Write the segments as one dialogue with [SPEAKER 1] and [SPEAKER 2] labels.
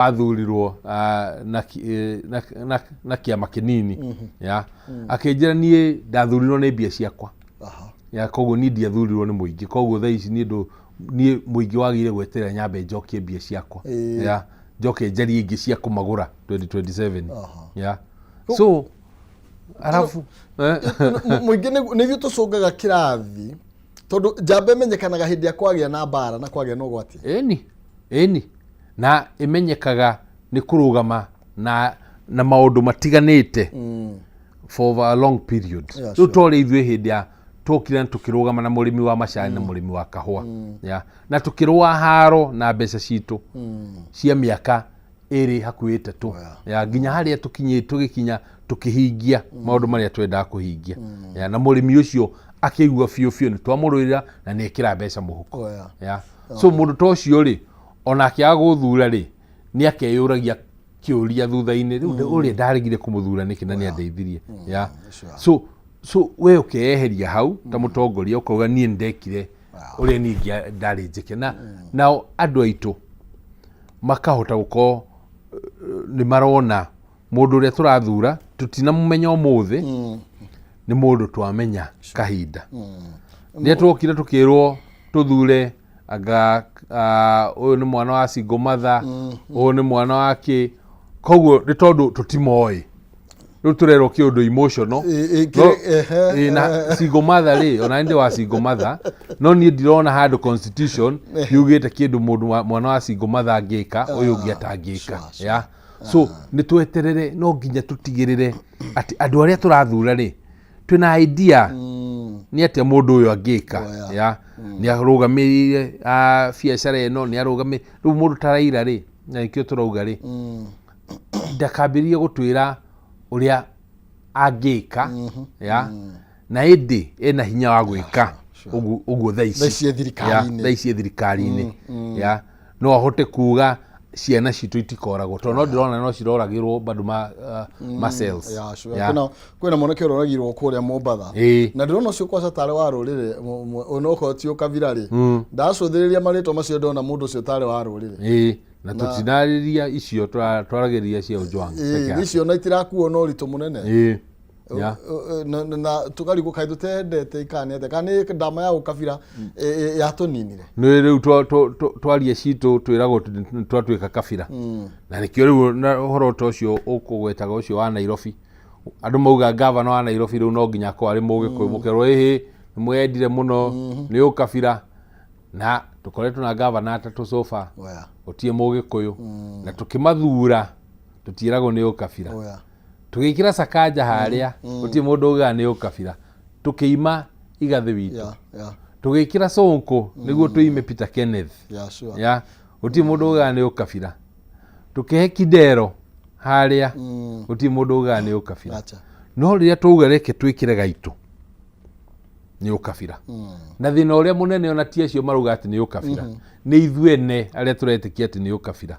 [SPEAKER 1] Wathurirwo na kĩama kĩnini ya akĩnjĩra, "Niĩ ndathurirwo nĩ mbia ciakwa." Ya koguo niĩ ndiathurirwo nĩ mũingĩ, koguo thaa ici niĩ ndũ niĩ mũingĩ wagĩrĩire gweterera nyambe njokie mbia ciakwa, ya njoke njarie ingĩ cia kũmagũra 2027. Ya so arabu
[SPEAKER 2] Mũingĩ nĩ ithuĩ tũcũngaga kĩrathi, tondũ njamba ĩmenyekanaga hĩndĩ ya kwagĩa na mbara na kwagĩa na ũgwati.
[SPEAKER 1] Ĩni, ĩni, na ĩmenyekaga nĩ kũrũgama na maũndũ matiganĩte for over a long period. Rĩu twarĩ ithuĩ hĩndĩ ya twokire na tũkĩrũgama na mũrĩmi wa macani na mũrĩmi wa kahũa ya na tũkĩrũa haro na mbeca citũ cia mĩaka 2 hakuhĩ 3 ya nginya harĩa tũkinyĩ tũgĩkinya tũkĩhingia maũndũ marĩa twendaga kũhingia ya na mũrĩmi ũcio akĩigua biũ biũ nĩ twamũrũĩrĩra na nĩ ekĩra mbeca mũhuko. Ya so mũndũ ta ũcio rĩ, ona akĩaga gũthura rĩ, nĩ akeyũragia kĩũria thutha-inĩ, rĩu ũrĩa ndaregire kũmũthura nĩkĩ na nĩ andeithirie ya. So we ũkeyeheria hau ta mũtongoria, ũkauga, "Niĩ ndekire ũrĩa niĩ ndarĩ njĩke," na nao andũ aitũ makahota gũkorwo nĩ marona mũndũ ũrĩa tũrathura tũtinamũmenya ũmũthĩ, nĩ mũndũ twamenya kahinda. Rĩrĩa twokire tũkĩrwo tũthure anga ũyũ nĩ mwana wa single mother, ũyũ nĩ mwana wa kĩ, koguo nĩ tondũ tũtimoĩ, rĩu tũrerwo kĩũndũ emotional. Ĩ, na single mother rĩ, ona ndĩ wa single mother, no niĩ ndirona handũ constitution yugĩte kĩndũ mũndũ mwana wa single mother angĩka ũyũ ũngĩ atangĩka. Ya so nĩ tweterere, no nginya tũtigĩrĩre atĩ andũ arĩa tũrathura rĩ, twĩna idea nĩ atĩa mũndũ ũyũ angĩka. Ya nĩ arũgamĩrĩire biacara ĩno, nĩ arũgamĩ rĩu mũndũ ta Raila rĩ, na nĩkĩo tũrauga rĩ, ndakambĩrĩrie gũtwĩra ũrĩa angĩka ya na ĩndĩ ena hinya wa gwĩka ũguo ũguo thaa ici.
[SPEAKER 2] Thaa ici e thirikari-inĩ.
[SPEAKER 1] Ya, thaa ici e thirikari-inĩ ya no ahote kuga ciana citũ itikoragwo, tondũ no ndĩrona no ciroragĩrwo bado ma cells.
[SPEAKER 2] Yeah, sure. Kwĩna mwanake ũroragirwo kũrĩa Mombatha. Na ndĩrona ũcio kwaca tarĩ wa rũrĩrĩ onokorwo ti ũkabira rĩ, ndacũthĩrĩria marĩtwa macio ndona mũndũ ũcio tarĩ wa rũrĩrĩ.
[SPEAKER 1] Ĩĩ, na tũtinarĩria icio, twaragĩrĩria cia Ojwang peke yake.
[SPEAKER 2] Icio na itirakuo na ũritũ mũnene.
[SPEAKER 1] Ĩĩ ya.
[SPEAKER 2] Na tũkarigwo kaĩ tũtendete ikani atĩa, kana nĩ ndama ya ũkabira yatũninire.
[SPEAKER 1] Nĩ rĩu twaria citũ twĩragwo nĩ twatuĩka kabira, na nĩkĩo rĩu na ũhoro ta ũcio ũkũgwetaga ũcio wa Nairobi, andũ mauga gavana wa Nairobi rĩu no nginya akorwo arĩ Mũgĩkũyũ, mũkerwo ĩhĩ nĩ mwendire mũno nĩ ũkabira, na tũkoretwo na gavana atatũ so far, gũtirĩ Mũgĩkũyũ, na tũkĩmathura tũtiĩragwo nĩ ũkabira. Tũgĩkĩra Sakaja harĩa, gũtirĩ mũndũ ugaga nĩ ũkabira. Tũkĩima Igathĩ witũ, tũgĩkĩra Sonko nĩguo tũime Peter Kenneth, ya gũtirĩ mũndũ ugaga nĩ ũkabira. Tũkĩhe Kidero harĩa, gũtirĩ mũndũ ugaga nĩ ũkabira.
[SPEAKER 2] Acha.
[SPEAKER 1] No rĩrĩa twauga reke twĩkĩre gaitũ, nĩ ũkabira. Na thĩna ũrĩa mũnene ona ti acio marauga atĩ nĩ ũkabira, nĩ ithuĩ ene arĩa tũretĩkia atĩ nĩ ũkabira,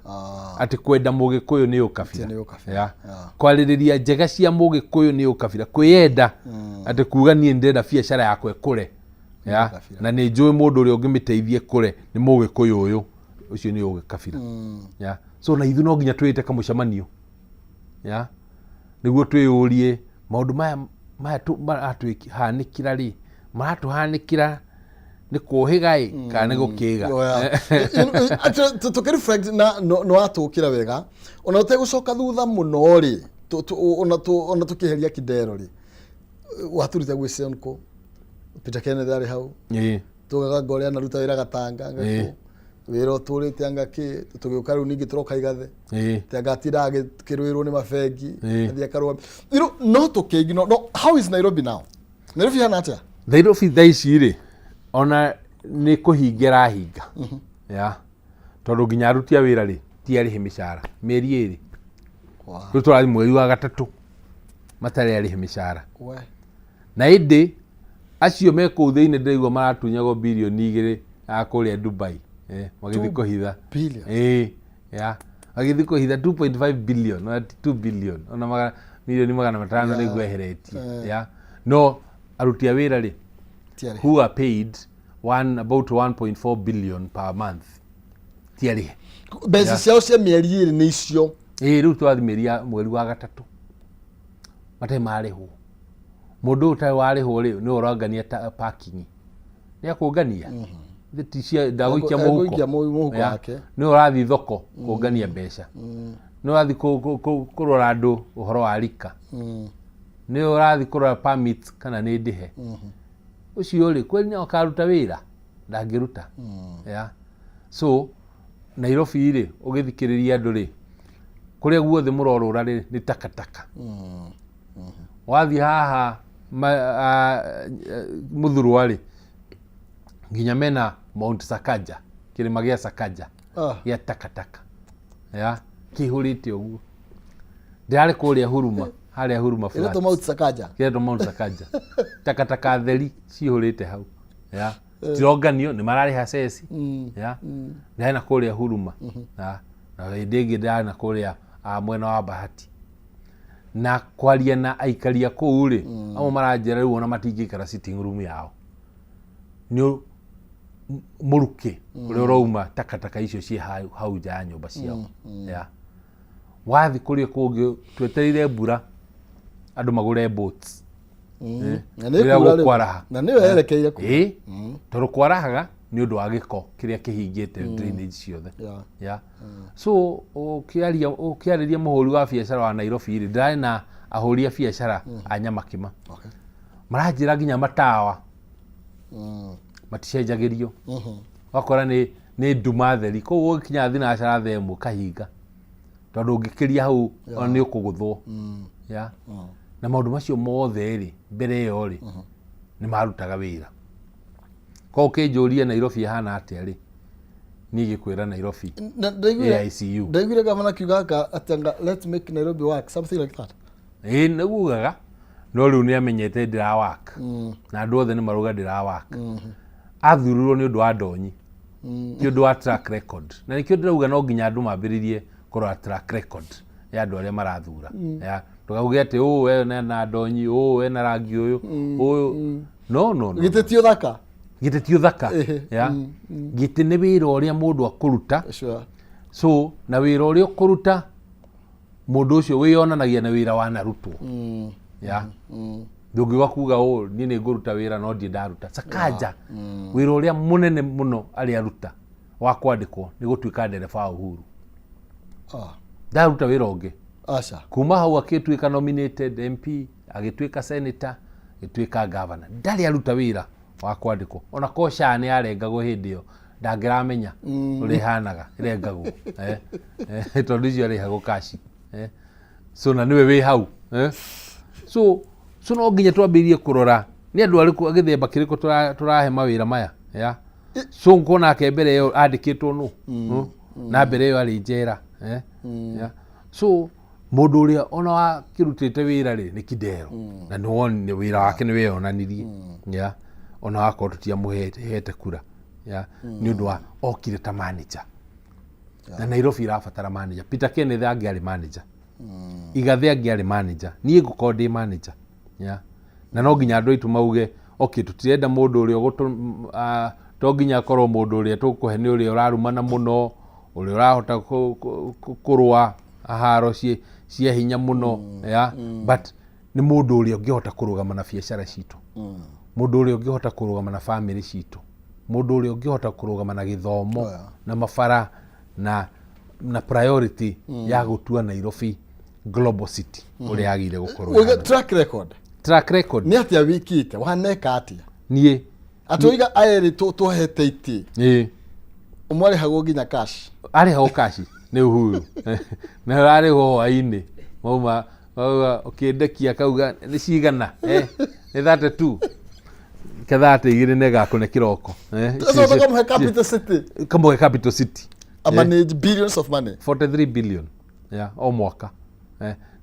[SPEAKER 1] atĩ kwenda Mũgĩkũyũ nĩ ũkabira.
[SPEAKER 2] Nĩ ũkabira.
[SPEAKER 1] Ya. Kwarĩrĩria njega cia Mũgĩkũyũ nĩ ũkabira, kwĩyenda atĩ kuga niĩ ndĩrenda biacara yakwa ĩkũre ya
[SPEAKER 2] ũkabira.
[SPEAKER 1] Na nĩ njũĩ mũndũ ũrĩa ũngĩmĩteithia ĩkũre nĩ Mũgĩkũyũ ũyũ, ũcio nĩ ũgĩkabira. Ya so na ithuĩ no nginya twĩte kamũcemanio ya nĩguo twĩyũrie maũndũ maya maratũhanĩkĩra rĩ, maratũhanĩkĩra nĩ kũhĩga ĩ kana nĩ gũkĩga?
[SPEAKER 2] Oh, yeah. Tũkĩreflect na nĩ watũkĩra wega ona ũtegũcoka thutha mũno rĩ, ona tũkĩheria Kidero rĩ, waturite gwĩ Sonko, Peter Kenneth arĩ hau, tugaga ngorĩa anaruta wĩra Gatanga ngakũ wĩra ũtũrĩte anga kĩ, tũgĩũka rĩu ningĩ tũroka Igathe, anga atindaga akĩrũĩrwo nĩ mabengi, athiĩ akarũa no tũkĩngi no how is Nairobi now? Nairobi hana atĩa?
[SPEAKER 1] Nairobi thaa ici rĩ, ona nĩ kũhinga ĩrahinga ya tondũ nginya aruti a wĩra rĩ, ti arĩhe mĩcara mĩeri 2. Rĩu tũrathiĩ mweri wa gatatũ matarĩ arĩhe mĩcara. Na ĩndĩ acio me kũu thĩinĩ ndĩraigua maratunyagwo birioni 2 ya kũrĩa Dubai, magĩthiĩ kũhitha.
[SPEAKER 2] Billion.
[SPEAKER 1] Ĩĩ, ya magĩthiĩ kũhitha 2.5 billion, ona ti 2 billion, ona milioni 500 nĩguo eheretie. Ya no aruti a wĩra rĩ,
[SPEAKER 2] Ti arĩhe.
[SPEAKER 1] Who are paid about 1.4 billion per month, Tiarĩhe.
[SPEAKER 2] Mbeca ciao cia mĩeri 2 nĩ icio.
[SPEAKER 1] Ĩĩ, rĩu twathi mĩeri ya mweri wa gatatũ matarĩ marĩhwo. Mũndũ ũyũ ũtarĩ warĩhwo rĩ, nĩwe ũrongania ta parking, nĩ akũngania. Thĩ ti cia ndagũikia mũhuko.
[SPEAKER 2] Egũikia mũhuko
[SPEAKER 1] Ya.
[SPEAKER 2] wake.
[SPEAKER 1] Nĩwe ũrathiĩ thoko kũngania mbeca, nĩwe ũrathiĩ kũrora andũ ũhoro wa rika, nĩwe ũrathiĩ kũrora permits kana nĩ ndĩhe. Ũcio rĩ, kweli no akaruta wĩra? Ndangĩruta. Ya, so Nairobi rĩ, ũgĩthikĩrĩria andũ rĩ, kũrĩa guothe mũrorũra rĩ, nĩ takataka. Wathiĩ haha Mũthurwa rĩ, nginya mena Mount Sakaja, kĩrĩma gĩa Sakaja gĩa takataka ya kĩihũrĩte ũguo. Ndĩrarĩ kũrĩa Huruma, harĩa Huruma
[SPEAKER 2] Ĩretwo
[SPEAKER 1] Flats.
[SPEAKER 2] Mount Sakaja.
[SPEAKER 1] Kĩretwo Mount Sakaja, takataka theri cihũrĩte hau ya tironganio, nĩ mararĩha ceci ya. Ndĩrarĩ na kũrĩa Huruma na hĩndĩ ĩngĩ ndĩrarĩ na kũrĩa mwena wa Bahati na kwaria na aikari a kũu rĩ, amwe maranjĩra rĩu ona matingĩikara sitting room yao nĩ mũrukĩ ũrĩa ũrauma takataka icio ciĩ hau nja ya nyũmba ciao. Ya wathi kũrĩa kũngĩ, twetereire mbura andũ magũre boats.
[SPEAKER 2] Na nĩ
[SPEAKER 1] Rĩrĩa
[SPEAKER 2] kuura rĩu.
[SPEAKER 1] gũkwaraha.
[SPEAKER 2] Na nĩyo yerekeire kuura.
[SPEAKER 1] Ĩĩ, tondũ kwarahaga nĩ ũndũ wa gĩko kĩrĩa kĩhingĩte drainage ciothe. Ya, so ũkĩarĩria mũhũri wa biacara wa Nairobi rĩ, ndĩrarĩ na ahũri a biacara a Nyamakima, maranjĩra nginya matawa maticenjagĩrio. Ũgakora nĩ nduma theri koguo ũgĩkinya thinacara 1:00 kahinga, tondũ ũngĩkĩria hau ona nĩ ũkũgũthwo. Ya, na maũndũ macio mothe rĩ, mbere ĩyo rĩ, nĩ marutaga wĩra. Koguo ũkĩnjũria Nairobi ĩhana atĩa rĩ, niĩ ngĩkwĩra Nairobi
[SPEAKER 2] Na ndaiguire
[SPEAKER 1] AICU.
[SPEAKER 2] Ndaiguire gavana akiuga anga atĩ anga "Let's make Nairobi work," something like that.
[SPEAKER 1] Ĩĩ, nĩgugaga, no rĩu nĩ amenyete ndĩra work na andũ othe nĩ marauga ndĩra work. Athurirwo nĩ ũndũ wa ndonyi, ti ũndũ wa track record, na nĩkĩo ndĩrauga no nginya andũ mambĩrĩrie kũrora track record ya andũ arĩa marathura. Ya, ndũkauge atĩ ũũ we na ndonyi, ũũ ena rangi ũyũ, ũyũ no no no.
[SPEAKER 2] Gĩtĩ ti ũthaka.
[SPEAKER 1] Gĩtĩ ti ũthaka. Ya, gĩtĩ nĩ wĩra ũrĩa mũndũ akũruta. So na wĩra ũrĩa ũkũruta, mũndũ ũcio wĩyonanagia na wĩra wanarutwo. Ya, ndũngiuga kuga ũũ, niĩ nĩ ngũruta wĩra no ndirĩ ndaruta. Sakaja, wĩra ũrĩa mũnene mũno arĩa aruta wa kwandĩkwo nĩ gũtuĩka ndereba wa Uhuru. Ndaruta wĩra ũngĩ.
[SPEAKER 2] Aca.
[SPEAKER 1] Kuma hau agĩtuĩka nominated MP, agĩtuĩka senator, agĩtuĩka governor. Ndarĩ aruta wĩra wa kwandĩkwo. Ona ko SHA nĩ yarengagwo hĩndĩ ĩyo, ndangĩramenya ũrĩa ĩhanaga ĩrengagwo, tondũ icio arĩhagwo cash. So na nĩwe wĩ hau. So no nginya twambĩrĩrie kũrora nĩ andũ arĩkũ, gĩthemba kĩrĩkũ tũrahe mawĩra maya. Ya, so ngona ake mbere ĩyo andĩkĩtwo nũ? Na mbere ĩyo arĩ njera. Ya, so mũndũ ũrĩa ona wakĩrutĩte wĩra rĩ, nĩ Kidero, na nĩ wonire wĩra wake nĩ weyonanirie. Ya, ona wakorwo tũtiamũhete kura ya nĩ ũndũ wa okire ta manager, na Nairobi irabatara manager. Peter Kenneth angĩarĩ manager, Igathe angĩarĩ manager, niĩ ngũkorwo ndĩ manager. Ya, na no nginya andũ aitũ mauge, okay, tũtirenda mũndũ ũrĩa ũgũtũ to nginya akorwo mũndũ ũrĩa tũkũhe nĩ ũrĩa ũrarumana mũno, ũrĩa ũrahota kũrũa haro cia hinya mũno. Ya, but nĩ mũndũ ũrĩa ũngĩhota kũrũgama na biacara citũ, mũndũ ũrĩa ũngĩhota kũrũgama na famĩlĩ citũ, mũndũ ũrĩa ũngĩhota kũrũgama na gĩthomo na mabara na priority ya gũtua Nairobi global city ũrĩa yagĩrĩire gũkorwo
[SPEAKER 2] Uige
[SPEAKER 1] ĩhana.
[SPEAKER 2] Track record.
[SPEAKER 1] Track record.
[SPEAKER 2] Nĩ atĩa wĩkĩte, waneka atĩa?
[SPEAKER 1] Niĩ?
[SPEAKER 2] Atĩ oiga aya erĩ tũhete itĩ, ũmwe arĩhagwo nginya cash.
[SPEAKER 1] Arĩhagwo cash nĩ Uhuru, na ũrarĩhwo hwainĩ mauma mauga ũkĩndekia kauga nĩ cigana, nĩ 32 ke 32 nĩ gakũne kĩroko.
[SPEAKER 2] Ũcoke ũkamũhe Capital City.
[SPEAKER 1] Kamũhe Capital City.
[SPEAKER 2] A manage billions of money.
[SPEAKER 1] 43 billion ya o mwaka.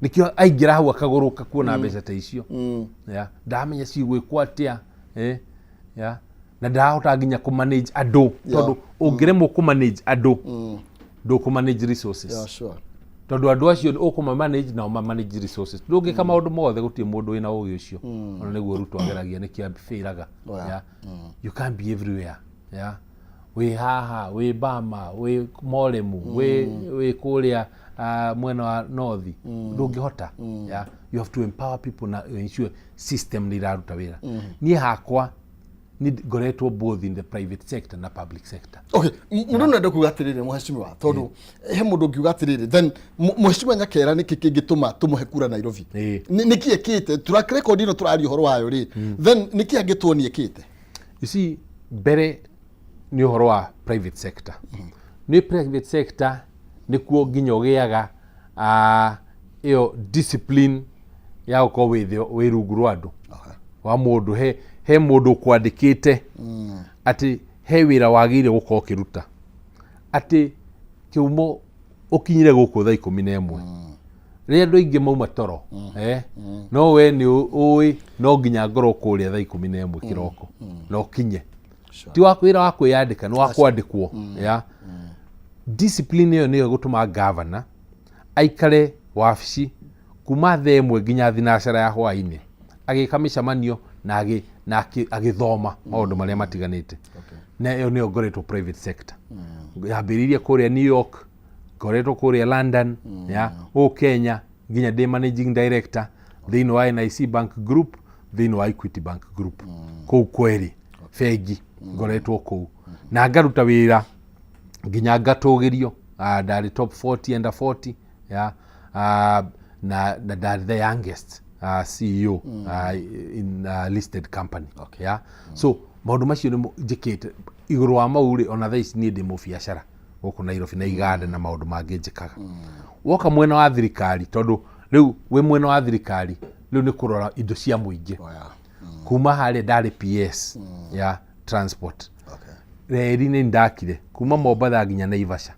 [SPEAKER 1] Nĩkĩo aingĩra hau akagũrũka kuona mbeca ta icio. Ya, ndamenya cigwĩkwo atĩa. Ya, na ndarahota nginya kũ manage andũ, tondũ ũngĩremwo kũ manage andũ, ndũkũ manage resources. Tondũ andũ acio ũkũma manage nao ma manage resources. Ndũngĩka maũndũ mothe, gũtirĩ mũndũ wĩna ũgĩ ũcio. Ona nĩguo Ruto ageragia, nĩkĩo abĩraga. Yeah. You can't be everywhere. Yeah. Wĩ haha, wĩ Bama, wĩ Moremu, wĩ kũrĩa mwena wa north, ndũngĩhota. Yeah? You have to empower people na ensure system nĩ iraruta wĩra. Niĩ hakwa nĩ ngoretwo both in the private sector na public sector.
[SPEAKER 2] Okay, mũndũ no ende kuga atĩrĩrĩ, mũhecimiwa, tondũ he mũndũ ũngiuga atĩrĩrĩ, then mũhecimiwa Nyakera, nĩkĩ kĩngĩtũma tũmũhe kura Nairobi? Nĩkĩ ekĩte? Track record ĩno tũraria ũhoro wayo rĩ, then nĩkĩ angĩtuonia ekĩte?
[SPEAKER 1] You see, mbere nĩ ũhoro wa private sector. Nĩ private sector nĩkuo nginya ũgĩaga ĩyo discipline ya gũkorwo wĩ rungu rwa andũ wa mũndũ, he mũndũ ũkwandĩkĩte atĩ he wĩra wagĩrĩire gũkorwo ũkĩruta, atĩ kĩumo ũkinyire gũkũ thaa 11 rĩrĩa andũ aingĩ mauma toro, no we nĩ ũĩ no nginya ngorwo kũrĩa thaa 11 kĩroko na ũkinye. Ti wa wĩra wa kwĩyandĩka, nĩ wa kwandĩkwo. Ya discipline ĩyo nĩyo ĩgũtũma gavana aikare wabici kuma thaa 1 nginya thinacara ya hwainĩ agĩka mĩcemanio na agĩthoma maũndũ marĩa matiganĩte. Na ĩyo nĩyo ngoretwo private sector. Yambĩrĩirie kũrĩa New York, ngoretwo kũrĩa London, ya gũkũ Kenya nginya ndĩ managing director thĩinĩ wa NIC Bank Group, thĩinĩ wa Equity Bank Group, kũu kweri bengi ngoretwo kũu na ngaruta wĩra nginya ngatũgĩrio. Ndarĩ top 40 under 40 ya na ndarĩ the youngest CEO in listed company. Yeah? So maũndũ macio nĩmo njĩkĩte. Igũrũ wa mau rĩ, ona thaa ici niĩ ndĩ mũbiacara gũkũ Nairobi na iganda na maũndũ mangĩ njĩkaga. Woka mwena wa thirikari, tondũ rĩu wĩ mwena wa thirikari, rĩu nĩ kũrora indo cia mũingĩ. Kuma harĩa ndarĩ PS ya transport, reri nĩ ndakire kuma Mombatha nginya Naivasha.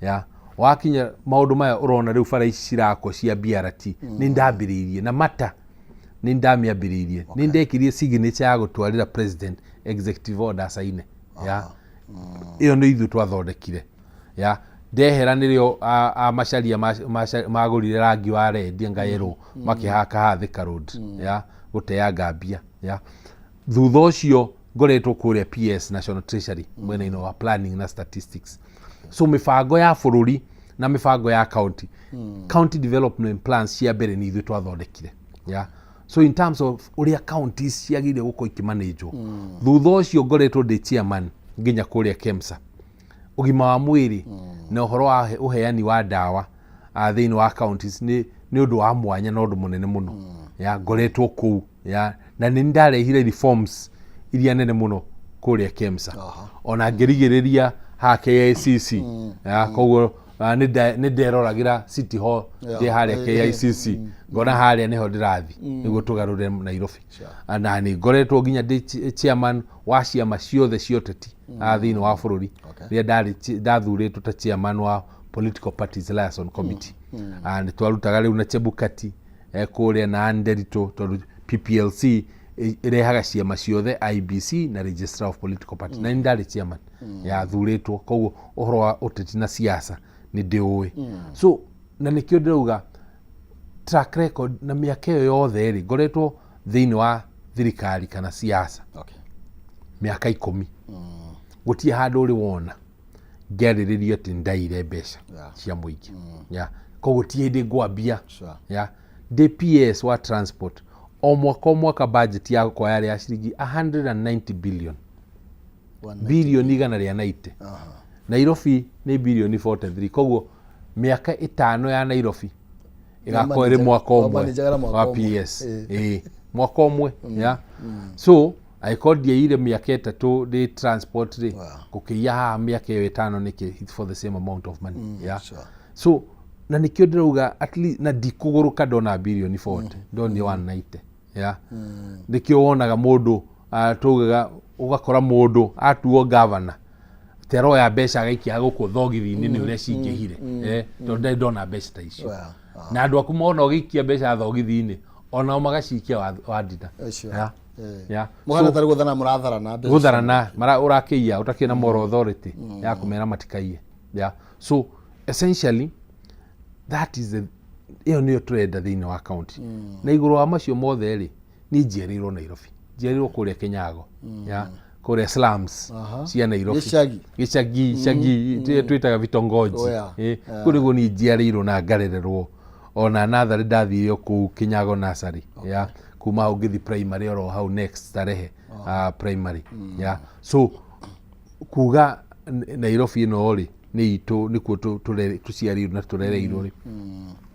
[SPEAKER 1] Ya wakinya maũndũ maya ũrona rĩu, bara ici cirakwo cia BRT nĩ ndambĩrĩirie, na mata nĩ ndamĩambĩrĩirie, nĩ ndekĩrie signature ya gũtwarĩra president executive order saine. Ya ĩyo nĩ ithuĩ twathondekire. Ya ndehera nĩrĩo a Macharia magũrire rangi wa red nga yellow makĩhaka haha Thika Road ya gũteanga mbia. Ya thutha ũcio ngoretwo kũrĩa PS National Treasury, mwena-inĩ wa planning na statistics. So mĩbango ya bũrũri na mĩbango ya county development plans cia mbere nĩ ithuĩ twathondekire. Yeah. So in terms of ũrĩa counties ciagĩrĩire gũkorwo ikĩmanĩnjwo. Thutha ũcio ngoretwo ndĩ chairman nginya kũrĩa KEMSA, ũgima wa mwĩrĩ na ũhoro wa ũheani wa ndawa thĩinĩ wa counties nĩ ũndũ wa mwanya na ũndũ mũnene mũno. Ya ngoretwo kũu ya na nĩ ndarehire reforms iria nene mũno kũrĩa KEMSA, ona ngĩrigĩrĩria haha KICC. Ya koguo nĩ nderoragĩra City Hall ndĩ harĩa KICC, ngona harĩa nĩho ndĩrathi nĩguo tũgarũre Nairobi. Na nĩ ngoretwo nginya ndĩ chairman wa ciama ciothe cia ũteti thĩinĩ wa bũrũri, rĩrĩa ndarĩ ndathurĩtwo ta chairman wa Political Parties Liaison Committee. Nĩ twarutaga rĩu na Chebukati kũrĩa na Ann Nderitu, tondũ PPLC ĩrehaga ciama ciothe, IBC na Registrar of Political Parties, na nĩ ndarĩ chairman yathurĩtwo. Koguo ũhoro wa ũteti na siasa nĩ ndĩũĩ. So na nĩkĩo ndĩrauga track record na mĩaka ĩyo yothe rĩ, ngoretwo thĩinĩ wa thirikari kana siasa mĩaka 10, gũtirĩ handũ ũrĩ wona ngĩarĩrĩrio atĩ ndaire mbeca cia mũingĩ. Yeah. Koguo ti hĩndĩ ngwambia. Yeah. Ndĩ PS wa transport, o mwaka o mwaka budget yakwa yarĩ ya ciringi 190 billion. Bilioni 190. Nairobi nĩ bilioni 43, koguo mĩaka 5 ya Nairobi ĩgakorwo ĩrĩ mwaka ũmwe
[SPEAKER 2] Wamanĩnjaga na mwaka
[SPEAKER 1] wa
[SPEAKER 2] ũmwe.
[SPEAKER 1] PS. Ĩĩ, mwaka ũmwe. Yeah. So angĩkorwo ndiaire mĩaka 3 ndĩ transport rĩ, gũkĩiya haha mĩaka ĩyo 5 nĩkĩ? It's for the same amount of money. Yeah. So na nĩkĩo ndĩrauga at least na ndikũgũrũka ndona bilioni 40, ndonire 190. Yeah. Nĩkĩo wonaga mũndũ tugaga ũgakora mũndũ atuo gavana te aroya mbeca agaikia gũkũ thogithi-inĩ nĩ ũrĩa cingĩhire, tondũ ndarĩ ndona mbeca ta icio. Na andũ aku mona ũgĩikia mbeca thogithi-inĩ, onao magacikia wandina. Yeah. Yeah.
[SPEAKER 2] Mũhana tarĩ gũthana mũratharana mbeca.
[SPEAKER 1] Gũtharana mara ũrakĩiya ũtakĩrĩ na moral authority ya kũmera matikaiye. Yeah. So essentially that is the ĩyo nĩyo tũrenda thĩinĩ wa county. Na igũrũ wa macio mothe rĩ, niĩ njiarĩirwo Nairobi, njiarĩirwo kũrĩa Kenyago. Yeah. Kũrĩa slums cia Nairobi.
[SPEAKER 2] Gĩcagi.
[SPEAKER 1] Gĩcagi, icagi twĩtaga vitongoji.
[SPEAKER 2] Oh, yeah.
[SPEAKER 1] Kũu nĩguo niĩ njiarĩirwo na ngarererwo. Ona natharĩ ndathire o kũu Kinyago nursery ya kuma hau ngĩthiĩ primary oro hau next Starehe primary ya. So kuga Nairobi ĩno rĩ nĩ itũ, nĩkuo tũciarĩirwo na tũrereirwo rĩ,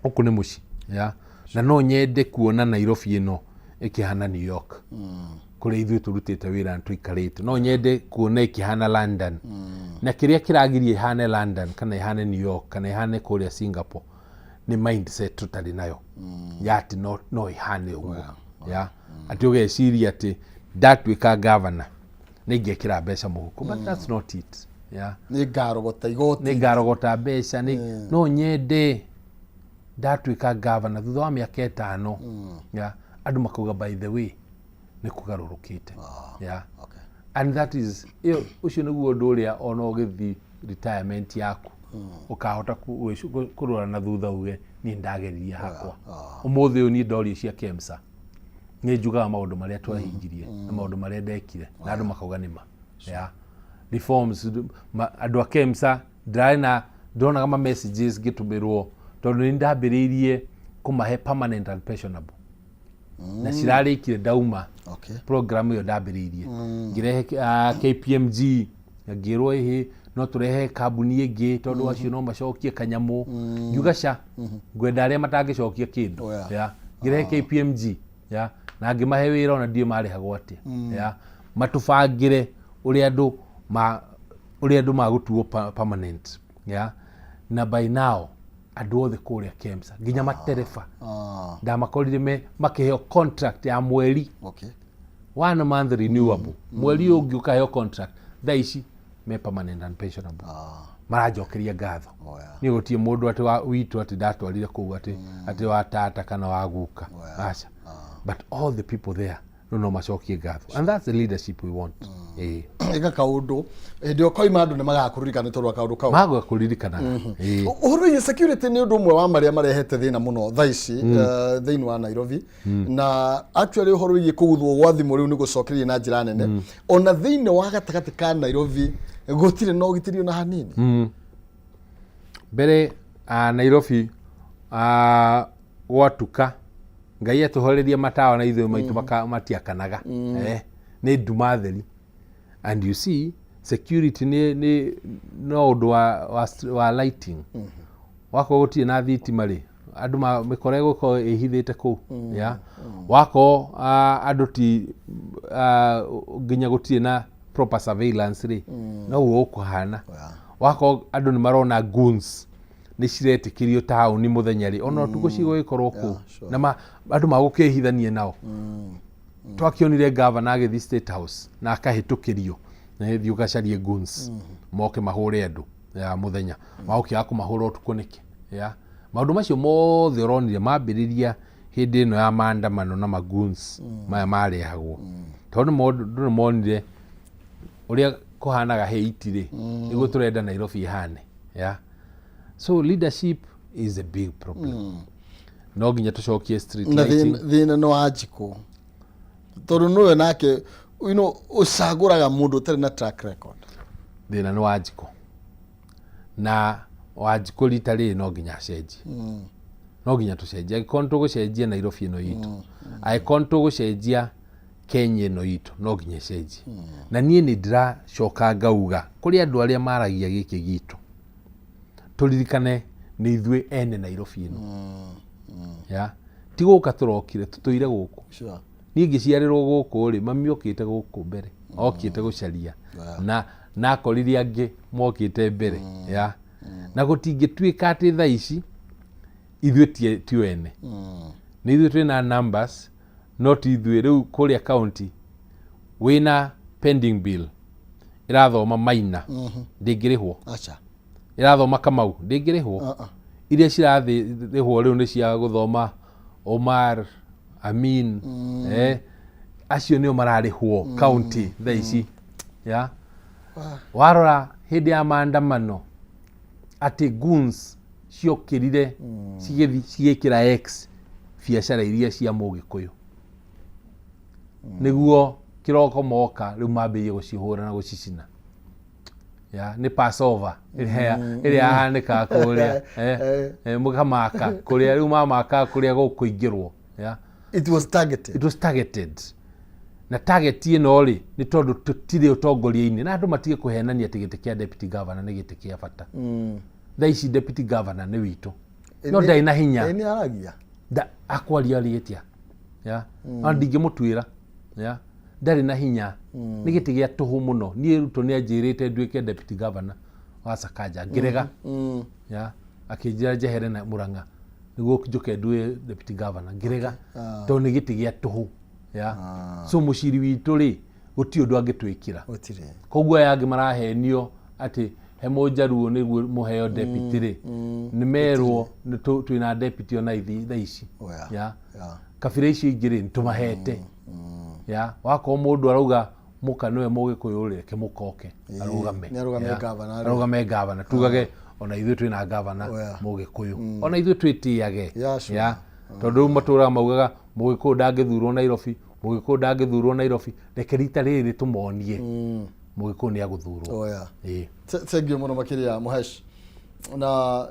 [SPEAKER 1] gũkũ nĩ mũciĩ ya. Na no nyende kuona Nairobi ĩno ĩkĩhana New York, kũrĩa ithuĩ tũrutĩte wĩra na tũikarĩte. No nyende kuona ĩkĩhana London. Na kĩrĩa kĩragiria ĩhane London kana ĩhane New York kana ĩhane kũrĩa Singapore nĩ mindset tũtarĩ nayo ya atĩ no ĩhane ũguo, ya atĩ ũgeciria atĩ ndatuĩka governor nĩ ngekĩra mbeca mũhuko, but that's not it, yeah.
[SPEAKER 2] Nĩ ngarogota igoti.
[SPEAKER 1] Nĩ ngarogota mbeca. Nĩ no nyende ndatuĩka governor thutha wa mĩaka 5, yeah, andũ makauga, "By the way, nĩ kũgarũrũkĩte," yeah. And that is ĩyo, ũcio nĩguo ũndũ ũrĩa ona ũgĩthiĩ retirement yaku ũkahota kũrora na thutha uge, "Niĩ ndageririe hakwa." Ũmũthĩ ũyũ niĩ ndorio cia KEMSA, nĩ njugaga maũndũ marĩa twahingirie na maũndũ marĩa ndekire, na andũ makauga nĩma yeah. Reforms andũ a KEMSA ndĩrarĩ na ndĩronaga ma messages ngĩtũmĩrwo, tondũ nĩ ndambĩrĩirie kũmahe permanent and pensionable na cirarĩkire ndauma. Program ĩyo ndambĩrĩirie ngĩrehe KPMG, ngĩrwo ĩhĩ no tũrehe kambuni ĩngĩ tondũ acio no macokie kanyamũ. Ngiuga ca, ngwenda arĩa matangĩcokia kĩndũ. Yeah. Ngĩrehe KPMG, yeah, na ngĩmahe wĩra ona ndiũ marĩhagwo atĩa, yeah, matũbangĩre ũrĩa andũ magũtuo permanent, yeah. Na by now andũ othe kũrĩa KEMSA nginya matereba ndamakorire me makĩheo contract ya mweri one month renewable, mweri ũyũ ũngĩ ũkaheo contract. Thaa ici me permanent and pensionable. Maranjokeria ngatho. Niĩ gũtirĩ mũndũ atĩ wa witũ atĩ ndatwarire kũu atĩ wa tata kana wa guka. Aca, but all the people there rĩu no macokie ngatho, and that's the leadership we want. Ĩĩ.
[SPEAKER 2] Ĩka kaũndũ hĩndĩ ĩyo koima andũ nĩ magakũririkana nĩ tondũ wa kaũndũ kau.
[SPEAKER 1] Magwa kũririkanaga. Ĩĩ.
[SPEAKER 2] Ũhoro wĩgiĩ security nĩ ũndũ ũmwe wa marĩa marehete thĩna mũno thaa ici thĩinĩ wa Nairobi. Na actually ũhoro wĩgiĩ kũguthwo gwa thimũ rĩu nĩ gũcokereria na njĩra nene. Ona thĩinĩ wa gatagatĩ ka Nairobi gũtirĩ na ũgitĩri ona hanini.
[SPEAKER 1] Mbere Nairobi gwatuka Ngai atũhorerie matawa na ithuĩ maitũ matiakanaga, nĩ nduma theri. And you see, security nĩ no ũndũ wa lighting. Wakorwo gũtirĩ na thitima rĩ, andũ mĩkora ĩgũkorwo ĩhithĩte kũu ya wakorwo andũ ti nginya gũtirĩ na proper surveillance rĩ, noguo gũkũhana. Wakorwo andũ nĩ marona goons nĩ ciretĩkĩrio taũni mũthenya rĩ, ona ũtukũ cigũgĩkorwo kũu. Na andũ magũkĩhithanie nao. Twakĩonire gavana agĩthiĩ State House na akahĩtũkĩrio na thiĩ ũgacarie goons moke mahũre andũ ya mũthenya, magũkĩaga kũmahũra ũtukũ nĩkĩ? Ya maũndũ macio mothe ũronire mambĩrĩria hĩndĩ ĩno ya maandamano na magoons maya marehagwo, tondũ andũ nĩ monire ũrĩa kũhanaga Haiti rĩ, nĩguo tũrenda Nairobi ĩhane. Ya, so leadership is a big problem. No nginya tũcokie street
[SPEAKER 2] Na
[SPEAKER 1] lighting.
[SPEAKER 2] Thĩna nĩ wa Njikũ tondũ nĩwe nake ũcagũraga mũndũ ũtarĩ na track record.
[SPEAKER 1] Thĩna nĩ Wanjikũ, na Wanjikũ rita rĩrĩ no nginya acenjie. No nginya tũcenjie angĩkorwo nĩ tũgũcenjia Nairobi ĩno itũ, angĩkorwo nĩ tũgũcenjia Kenya ĩno itũ, no nginya ĩcenjie. Na niĩ nĩ ndĩracoka ngauga kũrĩ andũ arĩa maragia gĩkĩ gitũ, tũririkane nĩ ithuĩ ene Nairobi ĩno. Ya ti gũka tũrokire, tũtũire gũkũ. Niĩ ngĩciarĩrwo gũkũ rĩ, mami okĩte gũkũ mbere, okĩte gũcaria na akorire angĩ mokĩte mbere ya. Na gũtingĩtuĩka atĩ thaa ici ithuĩ ti ene, nĩ ithuĩ twĩna numbers, no ti ithuĩ. Rĩu kũrĩa county wĩna pending bill ĩrathoma Maina, ndĩngĩrĩhwo.
[SPEAKER 2] Aca.
[SPEAKER 1] Ĩrathoma Kamau, ndĩngĩrĩhwo. Iria cirathĩrĩhwo rĩu nĩ cia gũthoma Omar, Amin, acio nĩo mararĩhwo county thaa ici ya. Warora hĩndĩ ya maandamano atĩ goons ciokĩrire cigĩthi cigĩkĩra x biacara iria cia mũgĩkũyũ nĩguo. Kĩroko moka rĩu mambĩrĩrie gũcihũra na gũcicina. Ya, nĩ Passover ĩrĩa ĩrĩa yahanĩkaga kũrĩa, mũkamaka kũrĩa rĩu mamaka kũrĩa gũkũingĩrwo. Ya.
[SPEAKER 2] It was targeted.
[SPEAKER 1] It was targeted. Na target ĩno rĩ, nĩ tondũ tũtirĩ ũtongoria-inĩ na andũ matige kũhenania atĩ gĩtĩ kĩa deputy governor nĩ gĩtĩ kĩa bata. Thaa ici deputy governor nĩ witũ, no ndarĩ na hinya.
[SPEAKER 2] Nĩ aragia.
[SPEAKER 1] Akwaria arĩtia ya ona ndingĩmũtuĩra, ya ndarĩ na hinya, nĩ gĩtĩ gĩa tũhũ mũno. Niĩ Ruto nĩ anjĩrĩte nduĩke deputy governor wa Sakaja, ngĩrega. Ya, akĩnjĩra njehere na Murang'a nĩguo njũke ndue deputy governor, ngĩrega tondũ nĩ gĩtĩ gĩa tũhũ. Ya, so mũciri witũ rĩ, gũtirĩ ũndũ angĩtwĩkĩra.
[SPEAKER 2] Gũtirĩ.
[SPEAKER 1] Koguo aya angĩ marahenio atĩ he mũnjaruo nĩguo mũheo deputy rĩ, nĩ merwo nĩ twĩna deputy ona thaa ici.
[SPEAKER 2] Oh, yeah.
[SPEAKER 1] Ya, kabira icio ingĩ rĩ, nĩ tũmahete. Ya, wakorwo mũndũ arauga mũka nĩwe mũgĩkũyũ rĩ, reke mũkoke arũgame.
[SPEAKER 2] Nĩ arũgame
[SPEAKER 1] Ya,
[SPEAKER 2] governor rĩ.
[SPEAKER 1] Arũgame governor, tugage ona ithuĩ twĩna governor
[SPEAKER 2] Oh, yeah.
[SPEAKER 1] mũgĩkũyũ, ona ithuĩ twĩtĩage.
[SPEAKER 2] Yeah, sure.
[SPEAKER 1] Ya, tondũ rĩu matũraga maugaga mũgĩkũyũ ndangĩthurwo Nairobi, mũgĩkũyũ ndangĩthurwo Nairobi. Reke rita rĩrĩ tũmonie mũgĩkũyũ nĩ agũthurwo.
[SPEAKER 2] Oh, yeah.
[SPEAKER 1] Ĩĩ.
[SPEAKER 2] Thank you mũno makĩria, Mũhesh, na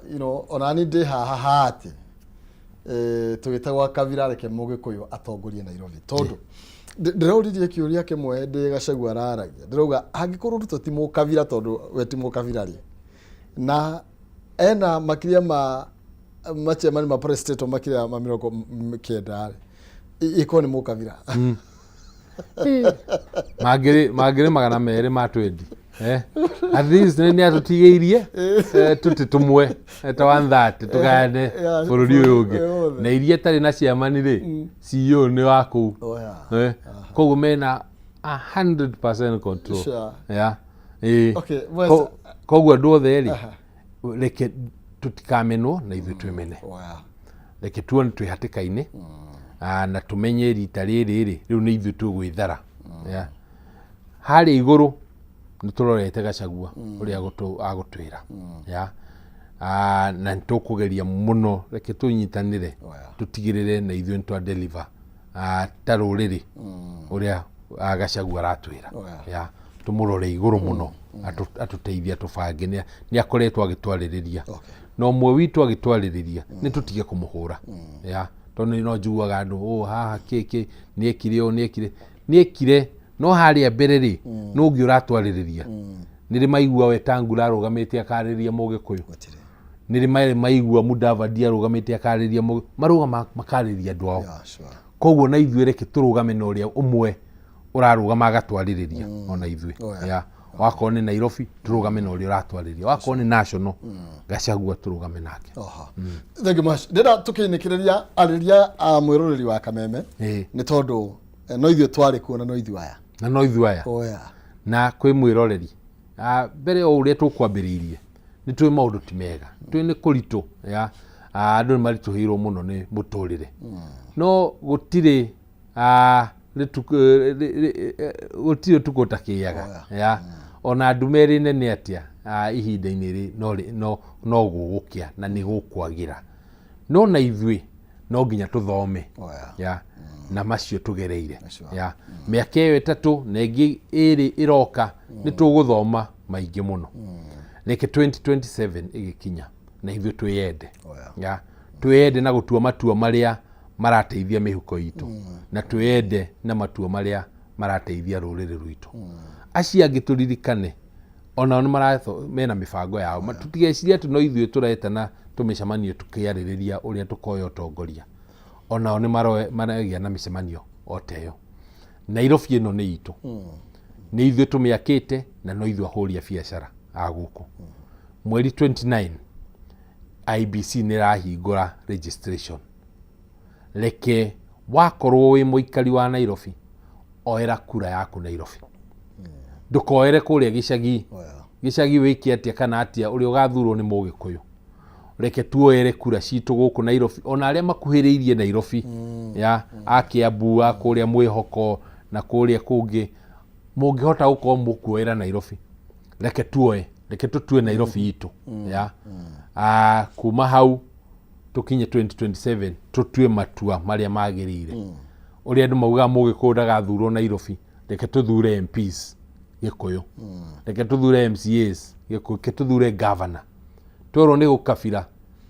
[SPEAKER 2] ona ni ndĩ haha hatĩ tũgĩtagwo kabira, reke mũgĩkũyũ atongorie Nairobi, tondũ ndĩraũririe kĩũria kĩmwe ndĩ Gachagua araragia, ndĩrauga angĩkorwo Ruto ti mũkabira, tondũ we ti mũkabira rĩ, na ena makĩria ma machairman ma president makĩria ma 90 rĩ, ĩkorwo nĩ mũkabira.
[SPEAKER 1] Mangĩrĩ 220 ma 20, at least nĩ atũtigĩirie tũtĩ tũmwe ta 130 tũgayane bũrũri ũyũ ũngĩ.
[SPEAKER 2] Wothe.
[SPEAKER 1] Na iria itarĩ na ciamani rĩ, CEO nĩ wa kũu.
[SPEAKER 2] Oh, yeah.
[SPEAKER 1] Koguo mena 100% control. Yeah.
[SPEAKER 2] Okay, well,
[SPEAKER 1] Koguo andũ othe rĩ, reke tũtikamenwo na ithuĩ twĩmene.
[SPEAKER 2] Oh, yeah.
[SPEAKER 1] Reke tuone twĩ hatĩka-inĩ, na tũmenye rita rĩrĩ rĩ, rĩu nĩ ithuĩ tũgwĩthara. Yeah. Harĩa igũrũ nĩ tũrorete Gachagua ũrĩa agũtwĩra. Yeah. Na nĩ tũkũgeria mũno, reke tũnyitanĩre,
[SPEAKER 2] Oh, yeah.
[SPEAKER 1] tũtigĩrĩre na ithuĩ nĩ twa deliver ta rũrĩrĩ ũrĩa Gachagua aratwĩra.
[SPEAKER 2] Oh, yeah.
[SPEAKER 1] Yeah. Tũmũrore igũrũ mũno, atũteithie, atũbange. Nĩ akoretwo agĩtwarĩrĩria. Na ũmwe witũ agĩtwarĩrĩria nĩ tũtige kũmũhũra. Ya, tondũ no njiguaga andũ, oh, haha kĩkĩ nĩekire ũũ, nĩekire nĩekire, no harĩa mbere rĩ, no ũngĩ ũratwarĩrĩria. Nĩ rĩ maigua Wetangula arũgamĩte akarĩria mũgĩkũyũ?
[SPEAKER 2] Gũtirĩ.
[SPEAKER 1] Nĩ rĩ maigua Mudavadi arũgamĩte akarĩria mũgĩ marũgama makarĩria andũ ao?
[SPEAKER 2] Yeah, sure.
[SPEAKER 1] Koguo na ithuĩ reke tũrũgame na ũrĩa ũmwe ũrarũgama agatwarĩrĩria ona ithuĩ.
[SPEAKER 2] Oh, yeah.
[SPEAKER 1] Ya, wakorwo nĩ Nairobi, tũrũgame na ũrĩa ũratwarĩria, wakorwo nĩ national, Gachagua tũrũgame nake.
[SPEAKER 2] Oha. Thank you much. Ndĩrenda tũkĩinĩkĩrĩria arĩria a mwĩroreri wa Kameme, nĩ tondũ no ithuĩ twarĩ kuo na no ithuĩ aya.
[SPEAKER 1] Na no ithuĩ aya.
[SPEAKER 2] Oh, yeah.
[SPEAKER 1] Na kwĩ mwĩroreri, mbere o ũrĩa tũkwambĩrĩirie, nĩ tũĩ maũndũ ti mega, tũĩ nĩ kũritũ, ya andũ nĩ maritũhĩirwo mũno nĩ mũtũrĩre, no gũtirĩ gũtirĩ ũtukũ ũtakĩaga.
[SPEAKER 2] Oh,
[SPEAKER 1] Ya, ona ndume ĩrĩ nene atĩa, ihinda-inĩ rĩ no gũgũkĩa na nĩ gũkwagĩra, no na ithuĩ no nginya tũthome.
[SPEAKER 2] Oh, yeah.
[SPEAKER 1] Ya, na macio tũgereire.
[SPEAKER 2] Sure.
[SPEAKER 1] Ya, mĩaka ĩyo 3 na ĩngĩ 2 ĩroka nĩ tũgũthoma maingĩ mũno. Reke 2027 ĩgĩkinya na ithuĩ twĩyende.
[SPEAKER 2] Oh, yeah.
[SPEAKER 1] Ya, twĩyende na gũtua matua marĩa marateithia mĩhuko itũ, na twĩyende na matua marĩa marateithia rũrĩrĩ rwitũ. Acio angĩ tũririkane onao nĩ mena mĩbango yao. Tũtigecirie atĩ no ithuĩ tũretana tũmĩcemanio tũkĩarĩrĩria ũrĩa tũkoya ũtongoria. Onao nĩ maragĩa na mĩcemanio o ta ĩyo. Nairobi ĩno nĩ itũ, nĩ ithuĩ tũmĩakĩte na no ithuĩ ahũri a biacara a gũkũ. Mweri 29 IBC nĩ ĩrahingũra registration. Reke wakorwo wĩ mũikari wa Nairobi, oera kura yaku Nairobi, ndũkoere kũrĩa gĩcagi.
[SPEAKER 2] Oh, yeah.
[SPEAKER 1] Gĩcagi wĩke atĩa kana atĩa, ũrĩa ũgathurwo nĩ mũgĩkũyũ. Reke tuoere kura citũ gũkũ Nairobi, ona arĩa makuhĩrĩirie Nairobi, ya a Kiambu, a kũrĩa Mwĩhoko na kũrĩa kũngĩ, mũngĩhota gũkorwo mũkuoera Nairobi, reke tuoe, reke tũtue Nairobi itũ. Ya, kuma hau tũkinye 2027 tũtue matua marĩa magĩrĩire. Ũrĩa andũ maugaga mũgĩkũyũ ndagathurwo Nairobi, Reke tũthure MPs Gĩkũyũ, reke tũthure MCAs Gĩkũyũ, reke tũthure governor. Twerwo nĩ gũkabira,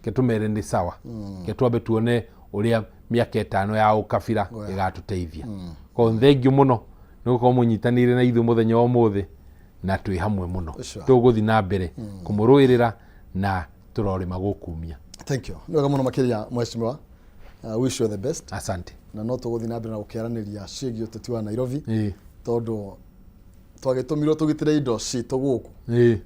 [SPEAKER 1] reke tũmere nĩ sawa, reke twambe tuone ũrĩa mĩaka 5 ya ũkabira ĩgatũteithia. Koguo thengiũ mũno nĩ gũkorwo mũnyitanĩire na ithuĩ mũthenya wa ũmũthĩ, na twĩ hamwe mũno. Tũgũthiĩ na mbere kũmũrũĩrĩra na tũrorĩma gũkumia.
[SPEAKER 2] Thank you, nĩ wega mũno makĩria mheshimiwa. Wish you the best.
[SPEAKER 1] Asante.
[SPEAKER 2] Na no tũgũthiĩ na mbere na gũkĩaranĩria ciĩgiĩ ũteti wa Nairobi, tondũ twagĩtũmirwo tũgitĩre indo citũ gũkũ,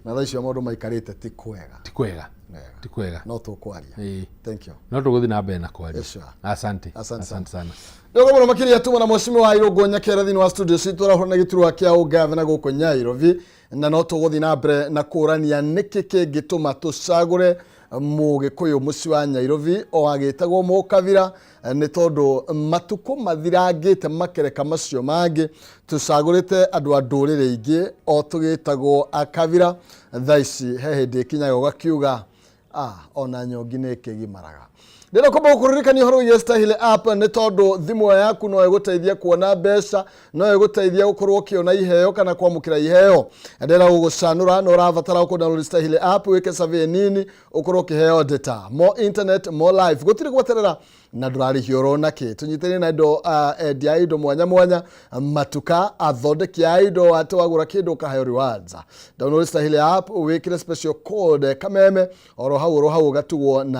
[SPEAKER 2] na thaa icio maũndũ maikarĩte ti kwega.
[SPEAKER 1] Ti kwega.
[SPEAKER 2] Wega.
[SPEAKER 1] Ti kwega.
[SPEAKER 2] No tũkwaria. Thank you.
[SPEAKER 1] No tũgũthiĩ na mbere na kwaria.
[SPEAKER 2] Yes, sure.
[SPEAKER 1] Asante.
[SPEAKER 2] Asante.
[SPEAKER 1] Asante sana.
[SPEAKER 2] Nĩguo mũno makĩria tuma na mheshimiwa Irũngũ Nyakera thĩinĩ wa studio citũ arahũra na gĩturwa kĩa ũgavana gũkũ Nyairobi, na no tũgũthiĩ na mbere na kũrania nĩkĩ kĩngĩtũma tũcagũre Mũgĩkũyũ mũciĩ wa Nyairobi o agĩtagwo Mũkabira, nĩ tondũ matukũ mathirangĩte makereka macio mangĩ tũcagũrĩte andũ a ndũrĩrĩ ingĩ o tũgĩtagwo akabira. Thaa ici he hĩndĩ ĩkinyaga ũgakiuga, "Ah, ona nyongi nĩ ĩkĩgimaraga." Ndĩrenda kwamba gũkũririkania ũhoro wĩgiĩ Stahili app, nĩ tondũ thimũ ĩyo yaku no ĩgũteithie kuona mbeca, no ĩgũteithie gũkorwo ũkĩona iheo kana kwamũkĩra iheo. Ndĩrenda gũgũcanũra na ũrabatara gũkũ download Stahili app, wĩke survey nini, ũkorwo ũkĩheo data, more internet, more life, gũtirĩ gweterera na ndũrarĩhio oro nakĩ. Tũnyitĩrĩre na indo, endia a indo mwanya mwanya, matuka, athondeki a indo, atĩ wagũra kĩndũ ũkaheo rewards. Download Stahili app, wĩkĩre special code Kameme, oro hau oro hau ũgatugwo na